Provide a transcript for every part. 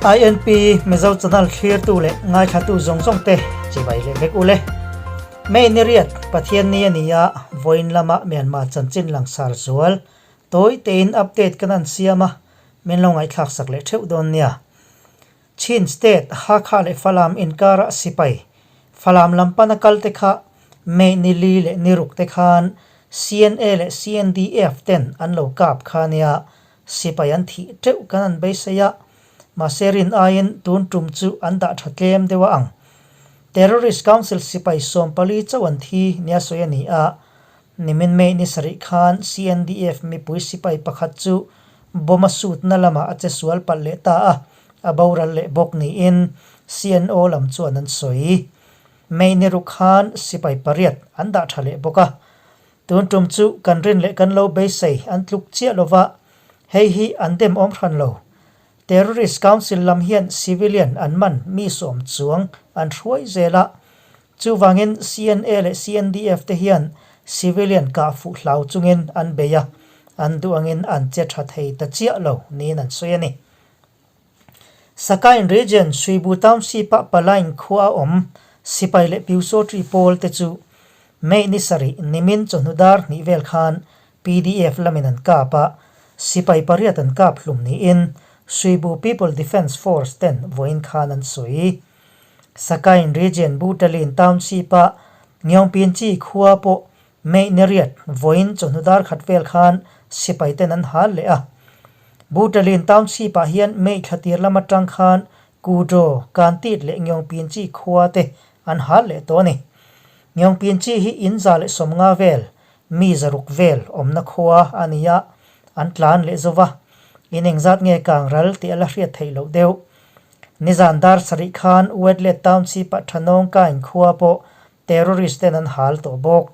INP Mizo Channel thlirtu leh ngaithlatu zawng zawng te chibai leh vek ule. May ni riat Pathian ni a ni a, vawiin lama Myanmar chanchin langsar zual tawi tein update kan an siam a, min lo ngaihthlak sak leh theuh dawn nia. Chin State, Hakha leh Falam inkara sipai Falam lam pana kal te kha May ni li leh ni ruk te khan CNA leh CNDF ten an lo kap kha nia sipai an thih teuh kan an beisei a, mahse rin aiin tun tum chu an dah tha tlem deuh a ang. Terrorist Council sipai 14 chauh an thi nia sawi a ni a, nimin May ni sarih khan CNDF mipui sipai pakhat chu bomb a sutna lamah a che sual palh leh ta a, a boral leh bawk niin CNO lam chuan an sawi. May ni ruk khan sipai pariat an dah tha leh bawk a. Tun tum chu kan rin leh kan lo beisei an tluk chiah lova, hei hi an dem awm hran lo. Terrorist Council lam hian civilian an man mi sawm chuang an hruai zel a, chuvangin CNA leh CNDF te hian civilian kah fuh hlau chungin an bei a, an duh angin an che tha thei ta chiah lo niin an sawi a ni. Sakain Region Suibu Township-a Palaing khua a awm sipai leh Pyusawṭi pawl te chu May ni sarih nimin chawhnu dar hnih vel khan PDF lamin an kap a, sipai pariat an kap hlum niin Suibu People Defence Force ten vawiin khan an sawi. Sakain Region Butalin Township-a Ngiongpinchi khua pawh May ni riat vawiin chawhnu dar khat vel khan sipai ten an hal leh a. Butalin Township ah hian May thla tir lam atang khan Kudo, Kantit leh Ngiongpinchi khua te an hal leh tawh a ni. Ngiongpinchi hi in 150 vel, mi 600 vel awmna khua a ni a, an tlan leh zo va. In engzat nge kang ral tih a la hriat theih loh deuh. Nizan dar sarih khan Wetlet Township ah Thanawng Kain khua pawh Terrorist ten an hal tawh bawk.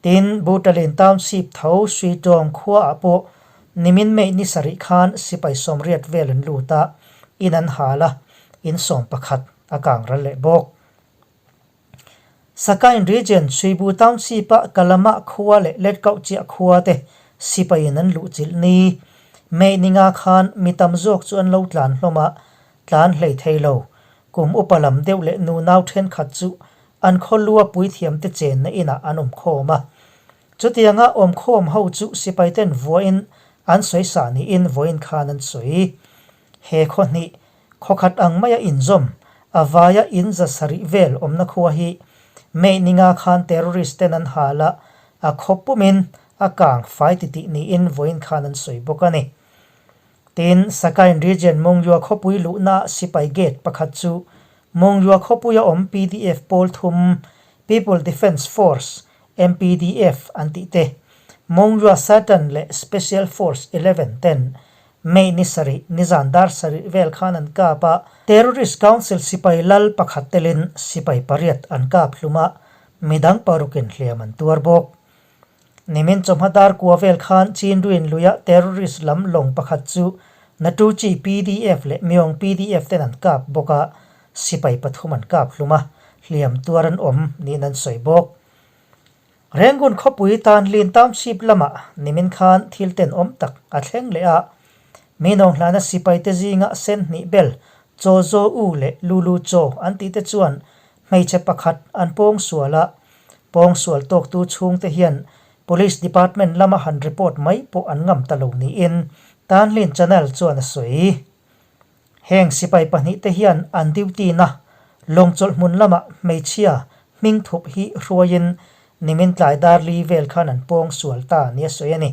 Tin, Butalin Township tho Suitawng khua ah pawh nimin May ni sarih khan sipai 80 vel an lut a, in an hal a, in 11 a kang ral leh bawk. Sakain Region Suibu Township ah Kalama khua leh Letkauh chiah khua te sipai in an luh chilh ni. May ni nga khan mi tam zawk chu an lo tlan hlawm a, Tlan hlei thei lo. Kum upa lam deuh leh nu nau thenkhat chu an khaw lua puithiam te chenna inah an awm khawm a. Chutianga awm khawm ho chu sipai ten vuahin an sawi sah niin vawiin khan an sawi. He khaw hnih, khaw khat ang maia inzawm, a vaia in 700 vel awmna khua hi May ni nga khan terrorist ten an hal a, a khaw pumin a kang fai titih niin vawiin khan an sawi bawk a ni. Tin, Sakain Region Mongyua khawpui luhna sipai gate pakhat chu Mongyua khawpuia awm PDF pawl thum, People Defence Force, MPDF, an tih te, Mongyua Satan leh Special Force 11 ten May ni sarih nizan dar sarih vel khan an kap a, Terrorist Council sipai lal pakhat telin sipai pariat an kap hlum a, midang parukin hliam an tuar bawk. Nimin chawhma dar kua vel khan Chinruin luia terrorist lam lawng pakhat chu Natuchi PDF leh Myong PDF ten an kap bawk a, sipai pathum an kap hlum a, hliam tuar an awm niin an sawi bawk. Rangoon khawpui Tanlin Township lamah nimin khan thil tenawm tak a thleng leh a, Minawnghlana sipai te zinga sen hnih bel Chaw Zaw U leh Lulu Chaw an tih te chuan hmeichhe pakhat an pawng sual a, Pawngsual tawktu chhungte hian Police Department lama han report mai pawh an ngam ta lo niin Tanlin Channel chuan a sawi. Heng sipai pahnih te hian an duty na lawngchawlh hmun lama hmeichhia hming thup hi hruaiin nimin tlai dar li vel khan an pawngsual ta nia sawi a ni.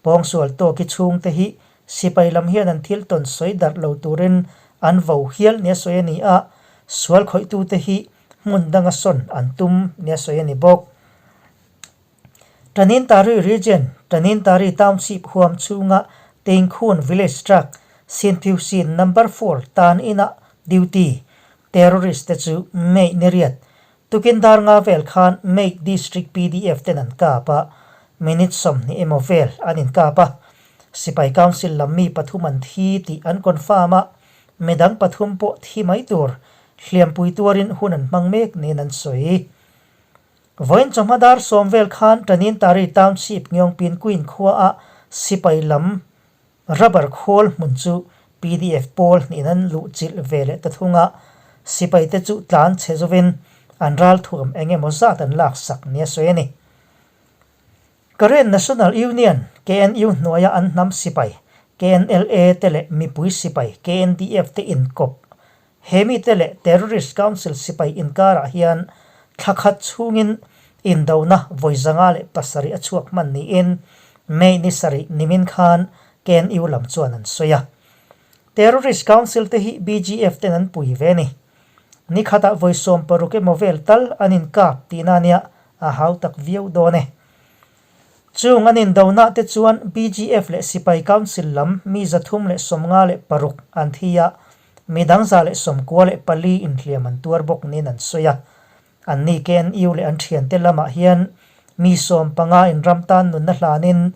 Pawngsual tawki chhungte hi sipai lam hian an thil tawn sawi darh lo turin an vo hial nia sawi a ni a, sual khawihtute hi hmun danga sawn an tum nia sawi a ni bawk. Tanintari Region, Tanintari Township huam chhunga Tengkhun Village Truck Sinphiusin Number 4 tan inah duty terrorist te chu May ni riat tukin dar nga vel khan May District PDF ten an kap a, minute 20 emaw vel an inkap a. Sipai Council lam mi pathum an thi tih an confirm a, midang pathum pawh thi mai tur Hliampui tuarin hun an hmang mek niin an sawi. Vawiin chawhma dar 10 vel khan Tanintari Township Ngiongpin Queen khuaah sipai lam rubber khawl hmun chu Pdf pawl hnihin an luhchilh ve leh ta thung a, sipaite chu tlan chhe zovin an ralthuam eng emaw zat an laksak nia sawi a ni. Karen National Union, KNU, hnuaia an hnam sipai, KNLA, te leh mipui sipai, KNDF, te inkawp He mite leh Terrorist Council sipai inkarah hian thla khat chhungin indona vawi 507 a chhuak hman niin May ni sarih nimin khan KNU lam chuan an sawi a. Terrorist Council te hi BGF ten an pui ve a ni. Ni khatah vawi 16 emaw vel tal an inkap tihna nia a hau tak viau dawn e. Chung an indonah te chuan BGF leh Sipai Council lam mi 356 an thi a, mi dang 194 inhliam an tuar bawk niin an sawi a. Anni KNU leh an thiante lamah hian mi 15 in ram tan nunna hlanin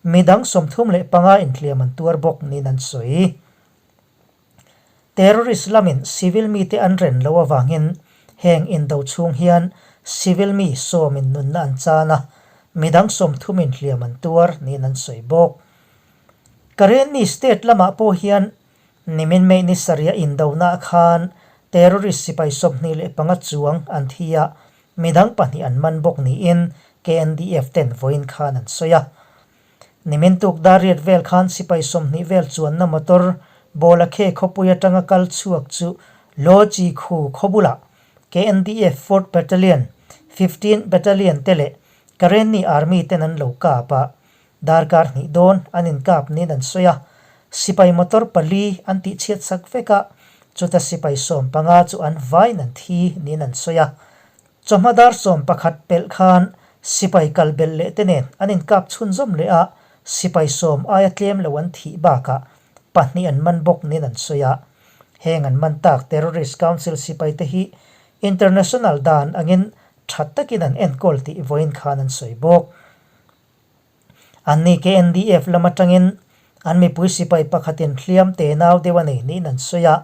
mi dang 35 inhliam an tuar bawk niin an sawi. Terrorist lamin civil mite an ren loh avangin heng indo chhung hian civil mi sawmin nunna an chan a, midang 30 in hliam an tuar niin an sawi bawk. Karenni state lamah pawh hian nimin May ni sarih a indona khan terrorist sipai 25 chuang an thi a, midang pahnih an man bawk niin KNDF ten vawiin khan an sawi a. Nimin tuk dar riat vel khan sipai 20 vel chuanna motor Bawlakhe khawpui atanga kal chhuak chu Lochi khu khaw bulah KNDF Fourth Battalion, Fifteenth Battalion te leh Karenni Army ten an lo kap a, darkar hnih dawn an inkap niin an sawi a. Sipai motor pali an tihchhiat sak vek a, chuta sipai 15 chu an vaiin an thi niin an sawi a. Chawhma dar 11 pelh khan sipai kal belh leh te nen an inkap chhunzawm leh a, sipai 10 aia tlem lo an thih bakah pahnih an man bawk niin an sawi a. Heng an man tak Terrorist Council sipai te hi international dan angin tha takin an enkawl tih vawiin khan an sawi bawk. Anni KNDF lam atangin an mipui sipai pakhatin hliam te nau deuh a nei niin an sawi a,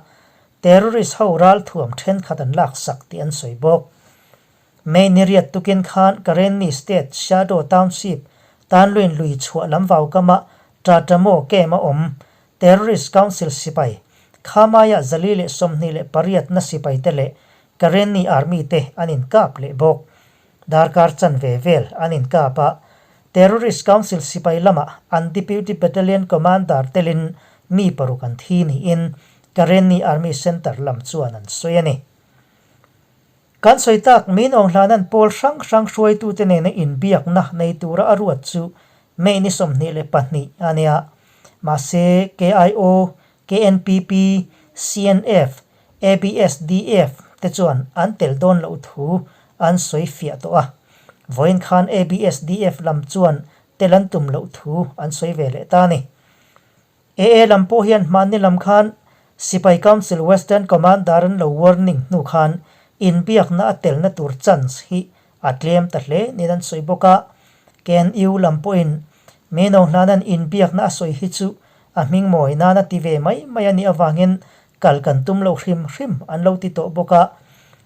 terrorist ho ralthuam thenkhat an laksak tih an sawi bawk. May ni riat tukin khan Karenni State Shadow Township Tanluin lui chhuah lam vaukama Tatamo camp a awm Terrorist Council sipai Khamaiah 428 na sipai te leh Karenni Army te an inkap leh bawk. Darkar chanve vel an inkap a, Terrorist Council sipai lamah an Deputy Battalion Commander telin mi paruk an thi niin Karenni Army Center lam chuan an sawi a ni. Kan sawi tak Min Aung Hlanan pawl hrang hrang hruaitute nena inbiakna nei tura a ruat chu May ni 22 a nia. Mahse, KIO, KNPP, CNF, ABSDF te chuan an tel dawn loh thu an sawi fiah tawh a. Vawiin khan ABSDF lam chuan tel an tum loh thu an sawi ve leh ta a ni. AA lam pawh hian hmanni lam khan Sipai Council Western Commander an lo warning hnu khan inbiakna a telna tur chance hi a tlem ta hle niin an sawi bawk a. KNU lam pawhin Mino hlanan inbiakna a sawi hi chu a hming mawi nana ti ve mai mai a nih avangin kal kan tum lo hrim hrim an lo ti tawh bawk a.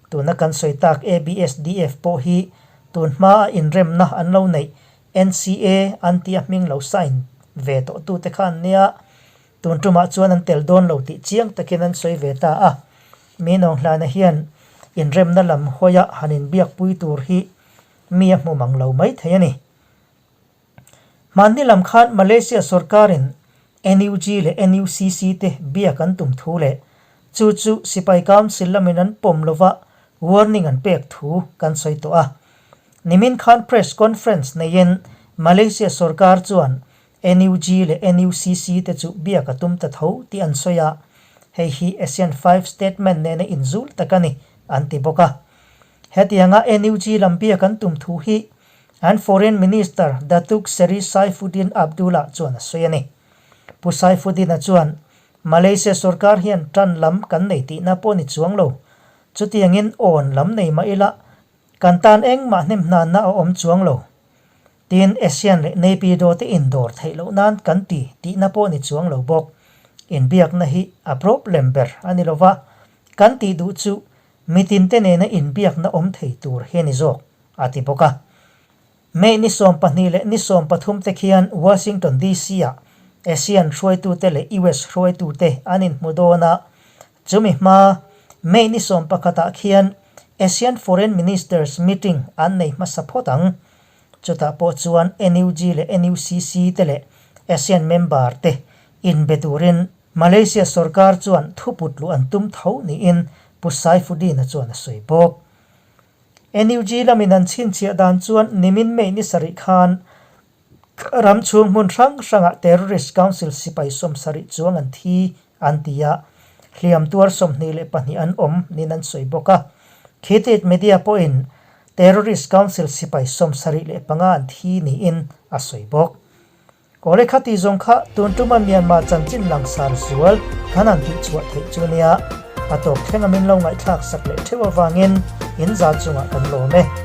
Tuna kan sawi tak ABSDF pawh hi tun hmaa inremna an lo neih NCA an tia hming lo sign ve tawh tute kha an nia. Tun tumah chuan an tel dawn lo tih chiang takin an sawi ve ta a. Minawng hlana hian inremna lam hawia han inbiakpui tur hi mi a hmu mang lo mai thei a ni. Hmanni lam khan Malaysia sorkarin NUG leh NUCC te biak an tum thu leh chu chu Sipai Council lamin an pawm lova warning an pek thu kan sawi tawh a. Nimin khan press conference neiin Malaysia sorkar chuan NUG leh NUCC te chu biak a tum ta tho tih an sawi a, hei hi ASEAN Five Statement nena inzul tak a ni an ti bawk a. Hetianga NUG lam biak an tum thu hi An Foreign Minister Datuk Seri Saifuddin Abdullah chuan a sawi a ni. Pu Saifuddin-a chuan, Malaysia sorkar hian tan lam kan nei tihna pawh ni chuang lo. Chutiangin awn lam nei mah ila, kan tan engmah hnem hnanna a awm chuang lo. Tin, ASEAN leh Naypyidaw te indawr theih loh nan kan ti tihna pawh ni chuang lo bawk. Inbiakna hi a problem ber a ni lova, kan tih duh chu mitinte nena inbiakna awm thei tur hi a ni zawk. a ti bawk a. May ni 12 leh ni 13 te khian Washington DC ah ASEAN hruaitute leh US hruaitute an inhmu dawn a, chumi hma May ni 11 ah khian ASEAN Foreign Ministers Meeting an nei hmasa phawt ang. Chutah pawh chuan NUG leh NUCC te leh ASEAN member te inbe turin Malaysia sorkar chuan thuput luh an tum tho niin Pu Saifuddin-a chuan a sawi bawk. NUG lamin an chhinchhiah dan chuan nimin May ni sarih khan ram chhung hmun hrang hrangah Terrorist Council sipai 70 chuang an thi an ti a, hliam tuar 22 an awm niin an sawi bawk a. Khitit media pawhin Terrorist Council sipai 75 an thi niin a sawi bawk. Awle kha tih zawng kha tun tuma Myanmar chanchin langsar zual kan han tih chhuah theih chu nia, a tawp thleng a min lo ngaihthlak sak leh theuh avangin in za chungah kan lawm e.